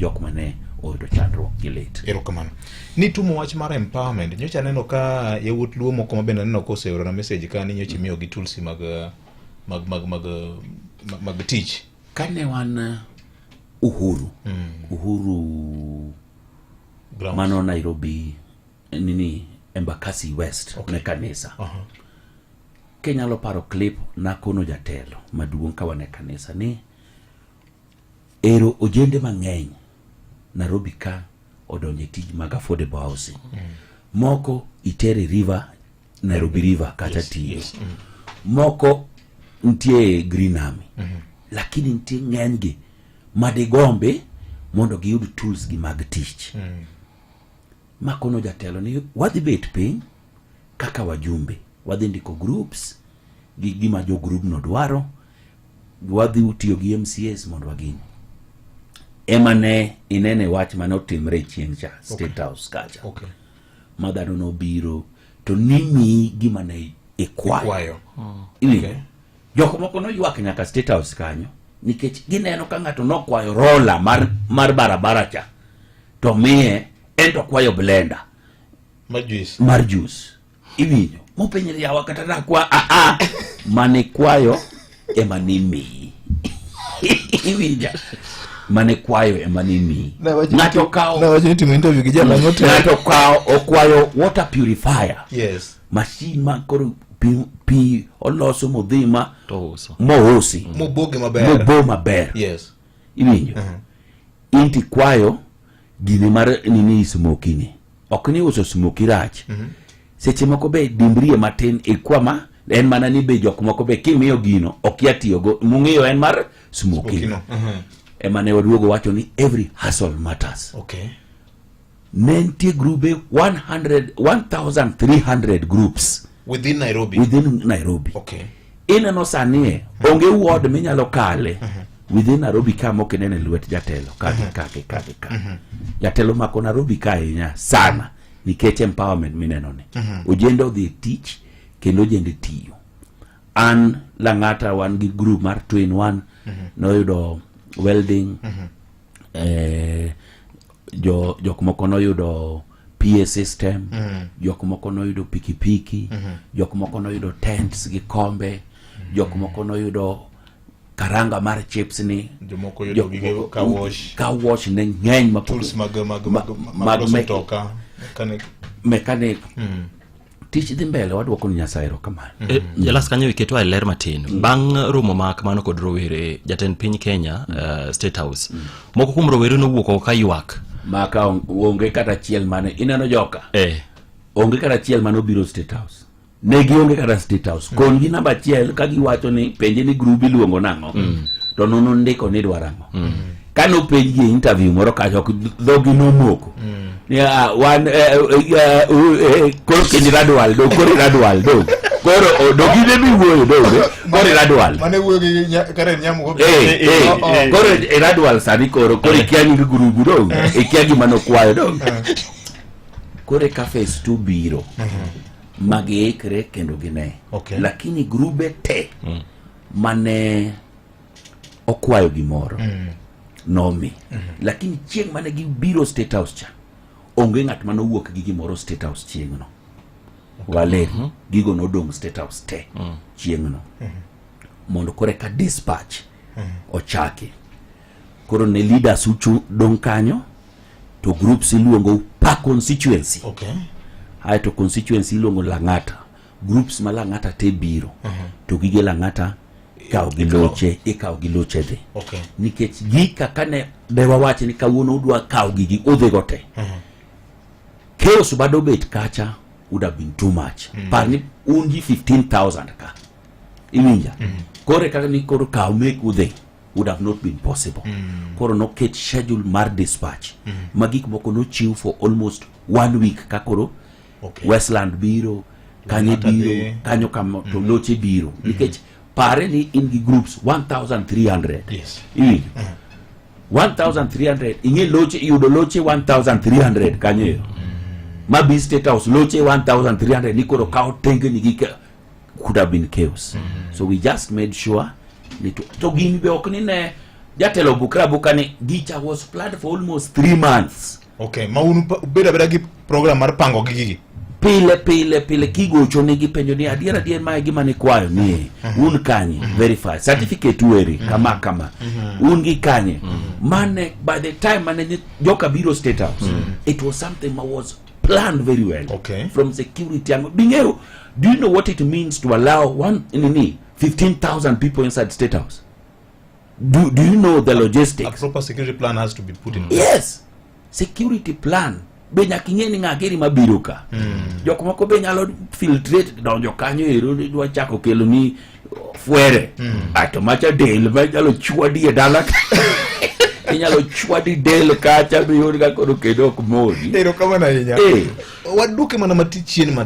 jok mane oyudo chandruok gi lit. Erokamano. Nitumo wach mar empowerment. Nyocha aneno ka yawuot Luo moko ma bende aneno koseorona message ka ni nyocha imiyogi tools mag tich. Kane wan Uhuru, Uhuru Grounds. Mano Nairobi nini, Embakasi West, ne kanisa. Kinyalo paro clip nakono jatelo maduong' ka wan e kanisa ni ero ojende mang'eny Nairobi ka odonjo e tij mag affordable housing. Moko itere river, Nairobi River kata tiyo. Moko nitie Green Army. Lakini nitie ng'enygi madigombi mondo giyud tools gi mag tich. Makono jatelo ni wadhi bet piny kaka wajumbe, wadhi ndiko groups gi gima jo group no dwaro, wadhi tiyo gi MCAs mondo wagin. Ema ne inene wach mane otimre chieng' cha State House kacha. Ma dhano nobiro to nimiyi gima ne ikwayo. Ikwayo. Iwinjo? Jok moko noywak nyaka State House kanyo nikech gineno ka ng'ato nokwayo rola mar barabara cha to miye, en to kwayo blender Mar juice. Mar juice. Iwinjo? Mopenjre, yawa, kata nakwa a a mane kwayo ema nimiyi. Iwinja? Mane kwayo ema nimiyi. Ng'ato kawo Nawacho ni timo interview gi jalang'o te. Ng'ato kawo okwayo water purifier, machine ma koro pi oloso modhi ma to uso. Mousi. Moboge maber. Mobo maber. Iwinjo? In tikwayo gini mar nini, smoky ni. Ok ni uso smoky rach. Seche moko be dimbrie matin ikwa ma en mana ni be jok moko be kimiyo gino okia tiyogo, mung'iyo en mar smoky. Smoky no. Ema ne waduogo wacho ni every hustle matters. Ne nitie grube 100 1300 groups within Nairobi. Within Nairobi. Ineno sani e onge ward minyalo kale within Nairobi ka mok inene lwet jatelo ka gi ka gi ka gi ka. Jatelo mako Nairobi ka ahinya sana nikech empowerment mineno ni. Ojende odhi e tich kendo ojende tiyo. An Lang'ata wan gi group mar Twin One noyudo welding, jo jok moko noyudo PA system, jok moko noyudo pikipiki, jok moko noyudo tents gi kombe, jok moko noyudo karanga mar chips ni. Jomoko yudo jok gige car wash. Car wash ne ng'eny ma tools mag mag loso mtoka. Mechanic. Mechanic. Tich dhi mbele, wadwoko ni Nyasaye erokamano. Jalas kanyo iketwa e ler matin. Bang' romo ma kamano kod rowere, jatend piny Kenya, State House, moko kuom rowere nowuok oko ka ywak. Maka onge kata achiel mane ineno joka. Onge kata achiel mane obiro State House. Ne gionge kata State House. Kon gi namba achiel ka giwacho ni penje ni group iluongo nang'o. To nono ndiko ni dwaro ang'o. Ka nopenj gi e interview moro kacha ok dhogi nomoko. Ni, ah, wan koro kendo iradwal do koro iradwal do koro do gine miwuoyo do koro iradwal. Mane wuoyo gi Karen Nyamugo. Koro iradwal sani koro ikia nying grubu do ikia gima nokwayo do koro eka phase 2 biro ma giikre kendo gine. Lakini grube te mane okwayo gimoro nomi, lakini chieng' mane gibiro State House cha onge ng'at mane owuok gi gimoro State House chieng'no. Waler gigo nodong' State House te chieng'no mondo koro eka dispatch ochaki. Koro ne leaders uchu dong' kanyo to groups iluongo per constituency. Aeto constituency iluongo Lang'ata, groups ma Lang'ata te biro to gige Lang'ata ikawo gi loche, ikawo gi loche dhi. Nikech gika kane de wawach ni kawuono udwa kawo gigi udhigo te, chaos bado bet kacha would have been too much. Par ni un ji 15,000 ka iwinja koro kaka ni koro kaw mek udhi would have not been possible. Koro noket schedule mar dispatch ma gik moko nochiw for almost one week ka koro Westland biro kanye Lang'ata biro dhi. Kanyo kama to loche biro nikech pare ni in gi groups 1300. Iwinjo? 1300 ing'e loche iyudo loche 1300 kanyo ero ma bi State House loche 1300 ni koro kawo tengni gi could have been chaos. So we just made sure ni to gini be ok ni ne Jatelo bukra buka ni gicha was planned for almost 3 months. Okay, ma un bedo abeda gi program mar pango gi gigi. Pile pile pile kigocho negi penjo ni adier adier mae gima nikwayo ni un kanye, verify certificate weri kama kama un gi kanye. Mane by the time mane joka biro State House, it was something ma was planned very well. From security angle bing'eyo, do you know what it means to allow one nini 15,000 people inside State House? Do you know the A logistics? Proper security plan has to be put in place. Yes, security plan be nyaka ing'e ni ng'a giri mabiro ka. Jok moko be nyalo filtrate donjo kanyo ero, dwa chako kelo ni fwere. Ato macha del ma inyalo chwadi e dala ka. Inyalo chwadi del kacha miyud ka koro kendo ok mori. Erokamano ahinya. Eh. Waduoke mana mati chien matin.